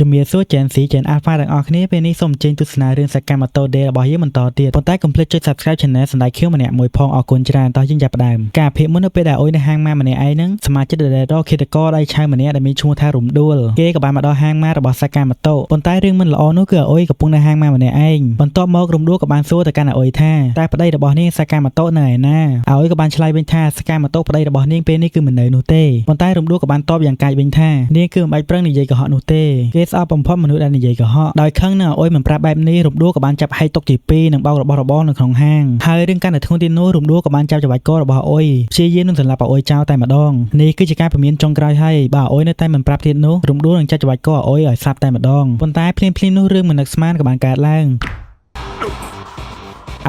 ជំរាបសួរ Gen Z Gen Alpha ទាំងអស់គ្នាពេលនេះសូមអញ្ជើញទស្សនារឿង Sakamoto Day របស់យើងបន្តទៀតប៉ុន្តែកុំភ្លេចចុច Subscribe Channel សណ្ដែកខៀវម្នាក់មួយផងអរគុណច្រើនតោះយើងចាប់ផ្ដើមការភាគមុននៅពេលដែលអ៊ុយនៅហាងម៉ាម្នាក់ឯងហ្នឹងសមាជិកដែលរកឃាតករដៃឆៅម្នាក់ដែលមានឈ្មោះថារំដួលគេក៏បានមកដល់ហាងម៉ារបស់ Sakamoto ប៉ុន្តែរឿងមិនល្អនោះគឺអ៊ុយកំពុងនៅហាងម៉ាម្នាក់ឯងបន្ទាប់មករំដួលក៏បានសួរទៅកាន់អ៊ុយថាតែប្តីរបស់នាង Sakamoto នៅឯណាអ៊ុយក៏បានឆ្លើយវិញថា Sakamoto ប្តីរបស់នាងពេលនេះគឺមិននៅនោះទេប៉ុន្តែរំដួលក៏បានតបយ៉ាងកាចវិញថានាងគឺមិនបាច់ប្រឹងនិយាយកុហកនោះទេគេស្អប់បំផុតមនុស្សដែលនិយាយកុហកដោយខឹងនឹងអ៊ុយមិនប្រាប់បែបនេះរំដួលក៏បានចាប់ហែកទុកជាពីរនិងបោករបស់របរនៅក្នុងហាងហើយរឿងកាន់តែធ្ងន់ទៀតនោះរំដួលក៏បានចាប់ច្របាច់ករបស់អ៊ុយព្យាយាមនឹងសម្លាប់អ៊ុយចោលតែម្ដងនេះគឺជាការព្រមានចុងក្រោយហើយបើអ៊ុយនៅតែមិនប្រាប់ទៀតនោះរំដួលនឹងចាប់ច្របាច់កអ៊ុយឲ្យស្លាប់តែម្ដងប៉ុន្តែភ្លាមៗនោះរឿងមិននឹកស្មានក៏បានកើតឡើង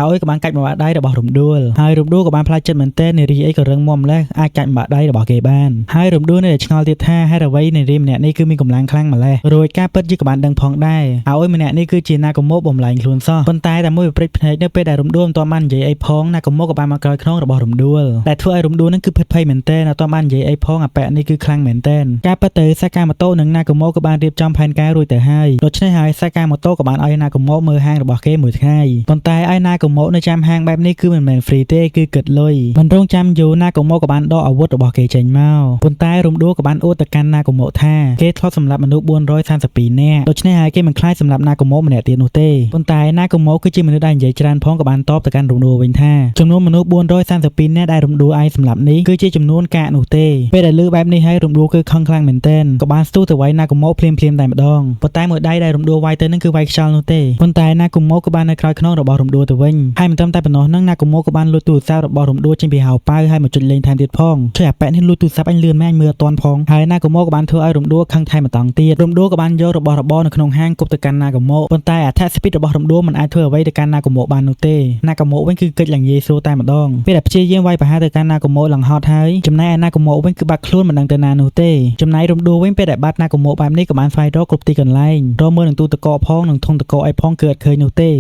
ឲ្យក៏បានកាច់មកបាក់ដៃរបស់រំដួលហើយរំដួលក៏បានផ្លាច់ចិត្តមែនទែននារីអីក៏រឹងមាំម្លេះអាចកាច់មកបាក់ដៃរបស់គេបានហើយរំដួលនៅតែឆ្ងល់ទៀតថាហេតុអ្វីនារីម្នាក់នេះគឺមានកម្លាំងខ្លាំងម្លេះរួចការពិតយើងក៏បានដឹងផងដែរឲ្យម្នាក់នេះគឺជាណាកម៉ូបំលែងខ្លួនសោះប៉ុន្តែតែមួយវិប្រិចភ្នែកនៅពេលដែលរំដួលមិនទាន់បាននិយាយអីផងណាកម៉ូក៏បានមកក្រោយខ្នងរបស់រំដួលដែលធ្វើឲ្យរំដួលនឹងគឺភិតភ័យមែនទែនអត់ទាន់បាននិយាយអីផងអាប៉ែនេះគឺខ្លាំងមែនទែនការពិតទៅសាកាម៉ូតូនិងណាកម៉ូក៏បានរៀបចំផែនការរួចទៅហើយដូច្នេះហើយសាកាម៉ូតូក៏បានឲ្យណាកម៉ូមើលហាងរបស់គេមួយថ្ងៃប៉ុន្តែឲ្យណាកម៉ូនៅចាំហាងបែបនេះគឺមិនមែន free ទេគឺគិតលុយមិនរងចាំយូរណាកម៉ូក៏បានដកអាវុធរបស់គេចេញមកប៉ុន្តែរំដួលក៏បានអួតទៅកាន់ណាកម៉ូថាគេធ្លាប់សម្លាប់មនុស្ស432នាក់ដូច្នេះហើយគេមិនខ្លាចសម្លាប់ណាកម៉ូម្នាក់ទៀតនោះទេប៉ុន្តែណាកម៉ូគឺជាមនុស្សដែលនិយាយច្រើនផងក៏បានតបទៅកាន់រំដួលវិញថាចំនួនមនុស្ស432នាក់ដែលរំដួលឯងសម្លាប់នេះគឺជាចំនួនកាកនោះទេពេលដែលលឺបែបនេះហើយរំដួលគឺខឹងខ្លាំងមែនទែនក៏បានស្ទុះទៅវាយណាកម៉ូភ្លាមៗតែម្ដងប៉ុន្តែមួយដៃដែលរំដួលវាយទៅនឹងគឺវាយខ្យល់នោះទេប៉ុន្តែណាកម៉ូក៏បាននៅក្រោយខ្នងរបស់រំដួលទៅវិញហើយមិនត្រឹមតែប៉ុណ្ណោះនឹងណាកម៉ូក៏បានលួចទូរស័ព្ទរបស់រំដួលចេញពីហៅប៉ៅហើយមកចុចលេងថែមទៀតផងជួយអាប៉ែនេះលួចទូរស័ព្ទអញលឿនមែនអញមើលអត់ទាន់ផងហើយណាកម៉ូក៏បានធ្វើឲ្យរំដួលខឹងថែមម្តងទៀតរំដួលក៏បានយករបស់របរនៅក្នុងហាងគប់ទៅកាន់ណាកម៉ូប៉ុន្តែattack speed របស់រំដួលមិនអាចធ្វើអ្វីទៅកាន់ណាកម៉ូបាននោះទេណាកម៉ូវិញគឺកិច្ចឡើងងាយស្រួលតែម្ដងពេលដែលព្យាយាមវាយប្រហារទៅកាន់ណាកម៉ូឡើងហត់ហើយចំណែកឯណាកម៉ូវិញគឺបាត់ខ្លួនមិនដឹងទៅណានោះទេចំណែករំដួលវិញពេលដែលបាត់ណាកម៉ូបែបនេះក៏បានស្វែងរកគ្រប់ទីកន្លែងរកមើលនឹងទូទឹកកកផងនិងធុងទឹកកកអីផងគឺអត់ឃើញនោះទ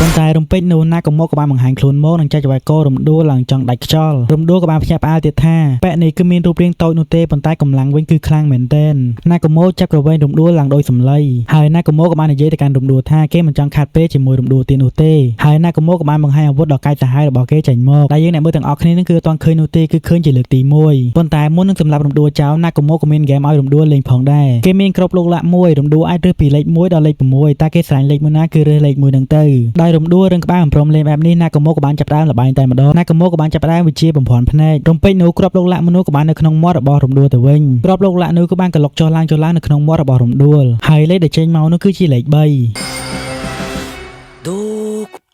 េប៉ុន្តែរំពេចនោះណាកម៉ូក៏បានបង្ហាញខ្លួនមកនិងចាច់ចង្វាករំដួលឡើងចង់ដាច់ខ្យល់រំដួលក៏បានភ្ញាក់ផ្អើលទៀតថាប៉ែនេះគឺមានរូបរាងតូចនោះទេប៉ុន្តែកម្លាំងវិញគឺខ្លាំងមែនទែនណាកម៉ូចាប់ក្រវែងរំដួលឡើងដោយសម្លៃហើយណាកម៉ូក៏បាននិយាយទៅកាន់រំដួលថាគេមិនចង់ខាត់ពេលជាមួយរំដួលទៀតនោះទេហើយណាកម៉ូក៏បានបង្ហាញអាវុធដ៏កាចសាហាវរបស់គេចេញមកដែលយើងអ្នកមើលទាំងអស់គ្នានឹងគឺអត់ទាន់ឃើញនោះទេគឺឃើញជាលើកទី1ប៉ុន្តែមុននឹងសម្លាប់រំដួលចោលណាកម៉ូក៏មានហ្គេមឲ្យរំដួលលេងផងដែរគេមានគ្រប់លោកលាក់មួយរំដួលអាចរើសពីលេខ1ដល់លេខ6តើគេស្រឡាញ់លេខមួយណាគឺរើសលេខ1ហ្នឹងទៅដោយរំដួលរឹងក្បាលមិនព្រមលេងបែបនេះណាកម៉ូក៏បានចាប់ផ្ដើមល្បែងតែម្ដងណាកម៉ូក៏បានចាប់ផ្ដើមវិជាបំភាន់ភ្នែករំពេចនោះគ្រាប់លោកលាក់មនុស្សក៏បាននៅក្នុងមាត់របស់រំដួលទៅវិញគ្រាប់លោកលាក់នោះក៏បានកលុកចុះឡើងចុះឡើងនៅក្នុងមាត់របស់រំដួលហើយលេខដែលចេញមកនោះគឺជាលេខ3 どこ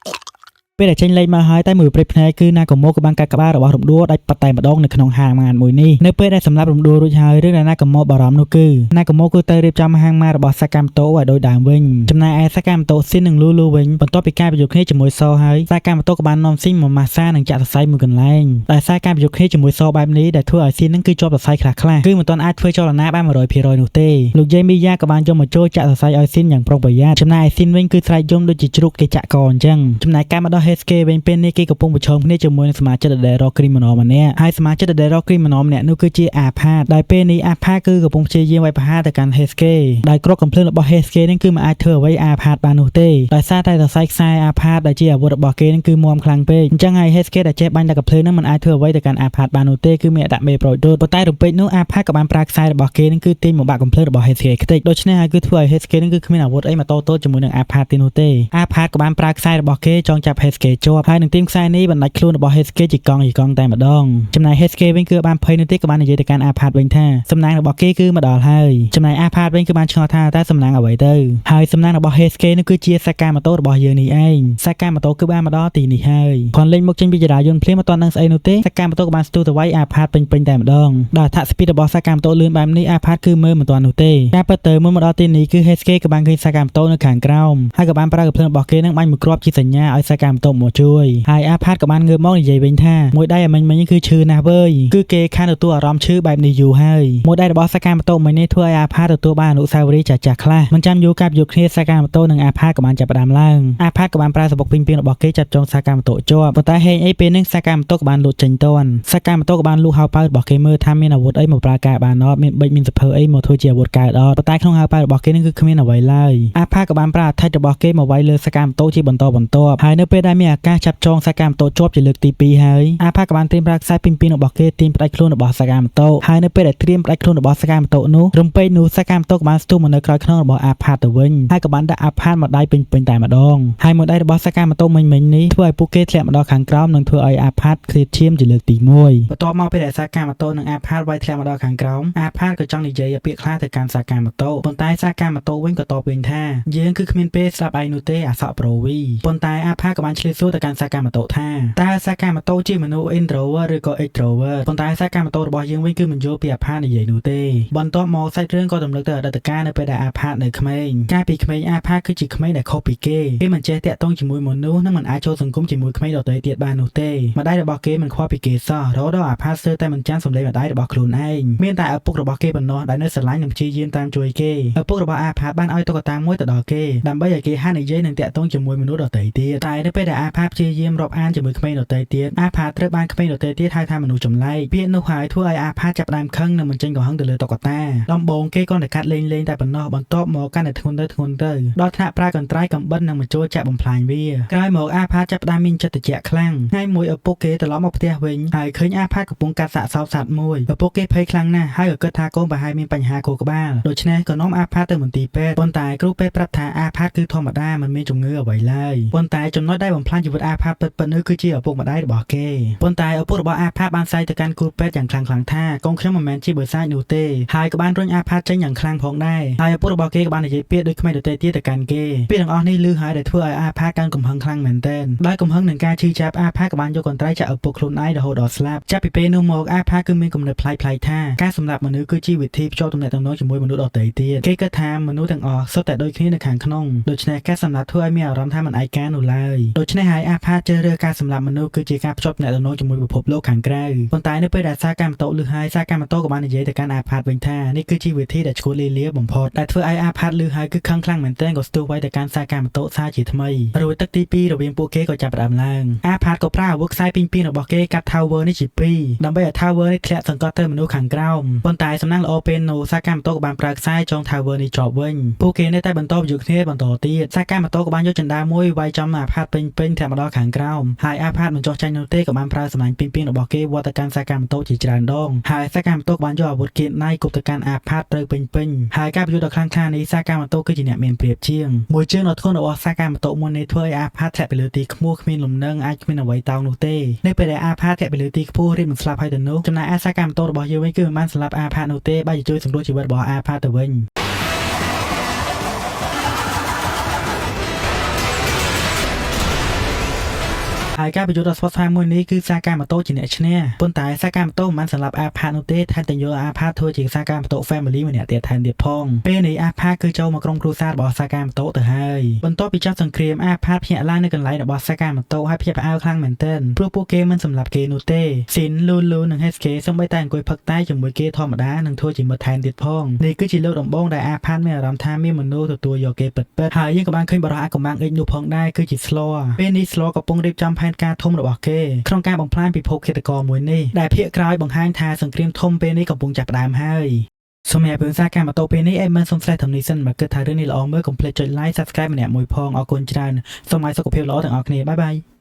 ពេលដែលចេញលេខមកហើយតែមួយព្រេចភ្នែកគឺណាកម៉ូក៏បានកាត់ក្បាលរបស់រំដួលដាច់ប៉ាត់តែម្ដងនៅក្នុងហាងម៉ានមួយនេះនៅពេលដែលសម្លាប់រំដួលរួចហើយរឿងដែលណាកម៉ូបារម្ភនោះគឺណាកម៉ូគឺទៅរៀបចំហាងម៉ារបស់សាកាម៉ូតូឲ្យដូចដើមវិញចំណែកឯសាកាម៉ូតូស៊ីននិងលូលូវិញបន្ទាប់ពីការប្រយុទ្ធគ្នាជាមួយសហើយសាកាម៉ូតូក៏បាននាំស៊ីនមកម៉ាសានិងចាក់សរសៃមួយកន្លែងដោយសារការប្រយុទ្ធគ្នាជាមួយសបែបនេះដែលធ្វើឲ្យស៊ីននឹងគឺជាប់សរសៃខ្លះខ្លះគឺមិនទាន់អាចធ្វើចលនាបាន100%នោះទេលោកយាយមីយ៉ាក៏បានយកមកចូលចាក់សរសៃឲ្យស៊ីនយ៉ាងប្រុងប្រយ័ត្នចំណែកឯស៊ីនវិញគឺស្រែកយំដូចជាជ្រូកគេចាក់កអញ្ចឹងចំណែកការមកដល់ Heisuke វិញពេលនេះគេកំពុងប្រឈមគ្នាជាមួយនឹងសមាជិកដែលរក criminal ម្នាក់ហើយសមាជិកដែលរក criminal ម្នាក់នោះគឺជាអាផាតដោយពេលនេះអាផាតគឺកំពុងព្យាយាមវាយប្រហារទៅកាន់ Heisuke ដោយគ្រាប់កំភ្លើងរបស់ Heisuke នឹងគឺមិនអាចធ្វើអ្វីអាផាតបាននោះទេដោយសារតែសរសៃខ្សែអាផាតដែលជាអាវុធរបស់គេនឹងគឺមាំខ្លាំងពេកអញ្ចឹងហើយ Heisuke ដែលចេះបាញ់តែកំភ្លើងនឹងមិនអាចធ្វើអ្វីទៅកាន់អាផាតបាននោះទេគឺមានដាក់មេប្រូចរត់ប៉ុន្តែរំពេចនោះអាផាតក៏បានប្រើខ្សែរបស់គេនឹងគឺទាញមកបាក់កំភ្លើងរបស់ Heisuke ខ្ទេចដូច្នេះហើយគឺធ្វើឲ្យ Heisuke នឹងគឺគ្មានអាវុធអីមកតទល់ជាមួយនឹងអាផាតទេនោះទេអាផាតក៏បានប្រើខ្សែរបស់គេចងចាប់ Heisuke ជាប់ហើយនឹងទាញខ្សែនេះបណ្ដាច់ខ្លួនរបស់ Heisuke ជាកង់ជាកង់តែម្ដងចំណែក Heisuke វិញគឺបានភ័យនោះទេក៏បាននិយាយទៅកាន់អាផាតវិញថាសំណាងរបស់គេគឺមកដល់ហើយចំណែកអាផាតវិញគឺបានឆ្ងល់ថាតើសំណាងអ្វីទៅហើយសំណាងរបស់ Heisuke នោះគឺជាសាកាម៉ូតូរបស់យើងនេះឯងសាកាម៉ូតូគឺបានមកដល់ទីនេះហើយគ្រាន់លេងមុខចេញពីចរាយន្តភ្លាមមិនទាន់ដឹងស្អីនោះទេសាកាម៉ូតូក៏បានស្ទុះទៅវាយអាផាតពេញៗតែម្ដងដល់attack speed របស់សាកាម៉ូតូលឿនបែបនេះអាផាតគឺមើលមិនទាន់នោះទេការពិតទៅមុនមកដល់ទីនេះគឺ Heisuke ក៏បានឃើញសាកាម៉ូតូនៅខាងក្រោមហើយក៏បានប្រើកាំភ្លើងរបស់គេនឹងបាញ់មួយគ្រាប់ជាសញ្ញាឲ្យសាកាម៉ូតូ ម៉ូតូមកជួយហើយអាផាតក៏បានងើបមកនិយាយវិញថាមួយដៃអាមិញមិញគឺឈឺណាស់វើយគឺគេខានទទួលអារម្មណ៍ឈឺបែបនេះយូរហើយមួយដៃរបស់សាកាម៉ូតូមិញនេះធ្វើឲ្យអាផាតទទួលបានអនុស្សាវរីយ៍ចាស់ៗខ្លះមិនចាំយូរកាប់យកគ្នាសាកាម៉ូតូនិងអាផាតក៏បានចាប់ផ្ដើមឡើងអាផាតក៏បានប្រើសំបុកពីងពីងរបស់គេចាប់ចងសាកាម៉ូតូជាប់ប៉ុន្តែហេងអីពេលនេះសាកាម៉ូតូក៏បានលូតចេញតន់សាកាម៉ូតូក៏បានលូហៅប៉ៅរបស់គេមើលថាមានអាវុធអីមកប្រើការបានអត់មានបិចមានសភើអីមកធ្វើជាអាវុធកើតអត់ប៉ុន្តែក្នុងហៅប៉ៅរបស់គេនឹងគឺគ្មានអ្វីឡើយអាផាតក៏បានប្រើអាថិចរបស់គេមកវាយលើសាកាម៉ូតូជាបន្តបន្ទាប់ហើយនៅពេលដែលមានឱកាសចាប់ចងសាកាម៉ូតូជាប់ជាលើកទី2ហើយអាផាតក៏បានត្រៀមប្រើខ្សែពីងពីងរបស់គេទាញផ្ដាច់ខ្លួនរបស់សាកាម៉ូតូហើយនៅពេលដែលត្រៀមផ្ដាច់ខ្លួនរបស់សាកាម៉ូតូនោះរំពេចនោះសាកាម៉ូតូក៏បានស្ទុះមកនៅក្រោយខ្នងរបស់អាផាតទៅវិញហើយក៏បានដាក់អាផាតមកដៃពេញៗតែម្ដងហើយមួយដៃរបស់សាកាម៉ូតូមិញមិញនេះធ្វើឲ្យពួកគេធ្លាក់មកដល់ខាងក្រោមនិងធ្វើឲ្យអាផាតឃ្លាតឈាមជាលើកទី1បន្ទាប់មកពេលដែលសាកាម៉ូតូនិងអាផាតវាយធ្លាក់មកដល់ខាងក្រោមអាផាតក៏ចង់និយាយពាក្យខ្លះទៅកាន់សាកាម៉ូតូប៉ុន្តែសាកាម៉ូតូវិញក៏តបវិញថាយើងគឺគ្មានពេលស្ដាប់ឯងនោះទេអាសក់ប្រូវីប៉ុន្តែអាផាតក៏បានឆ្លៀតសួរទៅកាន់សាកាម៉ូតូថាតើសាកាម៉ូតូជាមនុស្ស introvert ឬក៏ extrovert ប៉ុន្តែសាកាម៉ូតូរបស់យើងវិញគឺមិនយល់ពីអាផាតនិយាយនោះទេបន្ទាប់មកសាច់រឿងក៏រំលឹកទៅអតីតកាលនៅពេលដែលអាផាតនៅក្មេងកាលពីក្មេងអាផាតគឺជាក្មេងដែលខុសពីគេគេមិនចេះតាក់ទងជាមួយមនុស្សនិងមិនអាចចូលសង្គមជាមួយក្មេងដទៃទៀតបាននោះទេម្ដាយរបស់គេមិនខ្វល់ពីគេសោះរហូតដល់អាផាតស្ទើរតែមិនចាំសម្លេងម្ដាយរបស់ខ្លួនឯងមានតែឪពុករបស់គេប៉ុណ្ណោះដែលនៅស្រឡាញ់និងព្យាយាមតាមជួយគេឪពុករបស់អាផាតបានឲ្យតុក្កតាមួយទៅដល់គេដើម្បីឲ្យគេហាត់និយាយនិងតាក់ទងជាមួយមនុស្សដទៃទៀតតែនៅពេលដែលអាផាតព្យាយាមរាប់អានជាមួយក្មេងដទៃទៀតអាផាតត្រូវបានក្មេងដទៃទៀតហៅថាមនុស្សចម្លែកពាក្យនោះហើយធ្វើឲ្យអាផាតចាប់ផ្ដើមខឹងនិងបញ្ចេញកំហឹងទៅលើតុក្កតាដំបូងគេគ្រាន់តែកាត់លេងលេងតែប៉ុណ្ណោះបន្ទាប់មកកាន់តែធ្ងន់ទៅធ្ងន់ទៅដល់ថ្នាក់ប្រើកន្ត្រៃកំបិតនិងបញ្ចូលចាក់បំផ្លាញវាក្រោយមកអាផាតចាប់ផ្ដើមមានចិត្តត្រជាក់ខ្លាំងថ្ងៃមួយឪពុកគេត្រឡប់មកផ្ទះវិញហើយឃើញអាផាតកំពុងកាត់សាកសពសត្វមួយឪពុកគេភ័យខ្លាំងណាស់ហើយក៏គិតថាកូនប្រហែលមានបញ្ហាខួរក្បាលដូច្នេះក៏នាំអាផាតទៅមន្ទីរពេទ្យប៉ុន្តែគ្រូពេទ្យប្រាប់ថាអាផាតគឺធម្មតាមិនមានជំងឺអ្វីឡើយប៉ុន្តែចំណុចដែលបំផ្លាញជីវិតអាផាតពិតៗនោះគឺជាឪពុកម្ដាយរបស់គេប៉ុន្តែឪពុករបស់អាផាតបានស្រែកទៅកាន់គ្រូពេទ្យយ៉ាងខ្លាំងៗថាកូនខ្ញុំមិនមែនជាបិសាចនោះទេហើយក៏បានរុញអាផាតចេញយ៉ាងខ្លាំងផងដែរហើយឪពុករបស់គេក៏បាននិយាយពាក្យដូចក្មេងដទៃទៀតទៅកាន់គេពាក្យទាំងអស់នេះឮហើយដែលធ្វើឲ្យអាផាតកាន់កំហឹងខ្លាំងមែនទែនដោយកំហឹងនឹងការឈឺចាប់អាផាតក៏បានយកកន្ត្រៃចាក់ឪពុកខ្លួនឯងរហូតដល់ស្លាប់ចាប់ពីពេលនោះមកអាផាតគឺមានគំនិតប្លែកៗថាការសម្លាប់មនុស្សគឺជាវិធីភ្ជាប់ទំនាក់ទំនងជាមួយមនុស្សដទៃទៀតគេគិតថាមនុស្សទាំងអស់សុទ្ធតែដូចគ្នានៅខាងក្នុងដូច្នេះការសម្លាប់ធ្វើឲ្យមានអារម្មណ៍ថាមិនឯកានោះឡើយដូច្នេះហើយអាផាតជ្រើសរើសការសម្លាប់មនុស្សគឺជាការភ្ជាប់ទំនាក់ទំនងជាមួយពិភពលោកខាងក្រៅប៉ុន្តែនៅពេលដែលសាកាម៉ូតូឮហើយសាកាម៉ូតូក៏បាននិយាយទៅកាន់អាផាតវិញថានេះគឺជាវិធីដែលឈួតលីលាបំផុតដែលធ្វើឲ្យអាផាតឮហើយគឺខឹងខ្លាំងមែនទែនក៏ស្ទុះវាយទៅកាន់សាកាម៉ូតូសាជាថ្មីរួចទឹកទី2រវាងពួកគេក៏ចាប់ផ្ដើមឡើងអាផាតក៏ប្រើអាវុធខ្សែពីងពីងរបស់គេកាត់ tower នេះជាពីរដើម្បីឲ្យ tower នេះធ្លាក់សង្កត់ទៅមនុស្សខាងក្រោមប៉ុន្តែសំណាងល្អពេលនោះសាកាម៉ូតូក៏បានប្រើខ្សែចង tower នេះជាប់វិញពួកគេនៅតែបន្តប្រយុទ្ធគ្នាបន្តទៀតសាកាម៉ូតូក៏បានយកចិន្តាមួយវាយចំអាផាតពេញពេញធ្លាក់មកដល់ខាងក្រោមហើយអាផាតមិនចោះចាញ់នោះទេក៏បានប្រើសម្លាញ់ពីងពីងរបស់គេវត្តទៅកាន់សាកាម៉ូតូជាច្រើនដងហើយសាកាម៉ូតូក៏បានយកអាវុធគៀនដៃគប់ទៅកាន់អាផាតត្រូវពេញពេញហើយការប្រយុទ្ធដ៏ខ្លាំងក្លានេះសាកាម៉ូតូគឺជាអ្នកមានប្រៀបជាងមួយជើងដ៏ធ្ងន់របស់សាកាម៉ូតូមួយនេះធ្វើឲ្យអាផាតធ្លាក់ពីលើទីខ្ពស់គ្មានលំនឹងអាចគ្មានអ្វីតោងនោះទេនៅពេលដែលអាផាតធ្លាក់ពីលើទីខ្ពស់រៀបនឹងស្លាប់ហើយទៅនោះចំណែកអាសាកាម៉ូតូរបស់យើងវិញគឺមិនបានសម្លាប់អាផាតនោះទេបែរជាជួយសង្គ្រោះជីវិតរបស់អាផាតទៅវិញ ហើយការប្រយុទ្ធដ៏ស្វិតស្វាញមួយនេះគឺសាកាម៉ូតូជាអ្នកឈ្នះប៉ុន្តែសាកាម៉ូតូមិនបានសម្លាប់អាផាតនោះទេថែមទាំងយកអាផាតធ្វើជាសាកាម៉ូតូ family ម្នាក់ទៀតថែមទៀតផងពេលនេះអាផាតគឺចូលមកក្រុមគ្រួសាររបស់សាកាម៉ូតូទៅហើយបន្ទាប់ពីចប់សង្គ្រាមអាផាតភ្ញាក់ឡើងនៅកន្លែងរបស់សាកាម៉ូតូហើយភ្ញាក់ផ្អើលខ្លាំងមែនទែនព្រោះពួកគេមិនសម្លាប់គេនោះទេស៊ីនលូលូនិងហេស្កេសូម្បីតែអង្គុយផឹកតែជាមួយគេធម្មតានិងធ្វើជាមិត្តថែមទៀតផងនេះគឺជាលើកដំបូងដែលអាផាតមានអារម្មណ៍ថាមានមនុស្សទទួលយកគេពិតៗហើយយើងក៏បានឃើញបរិះអាកំបាំងអិចនោះផងដែរគឺជាស្លពេលនេះស្លកំពុងរៀបចំផែនការធំរបស់គេក្នុងការបំផ្លាញពិភពឃាតករមួយនេះដែលភាគក្រោយបង្ហាញថាសង្គ្រាមធំពេលនេះកំពុងចាប់ផ្ដើមហើយសម្រាប់រឿងសារកាម៉ូតូពេលនេះអេមិនសុំស្រេះធំនេះសិនបើគិតថារឿងនេះល្អមើលកុំភ្លេចចុច like subscribe ម្នាក់មួយផងអរគុណច្រើនសូមឲ្យសុខភាពល្អទាំងអស់គ្នាbye bye.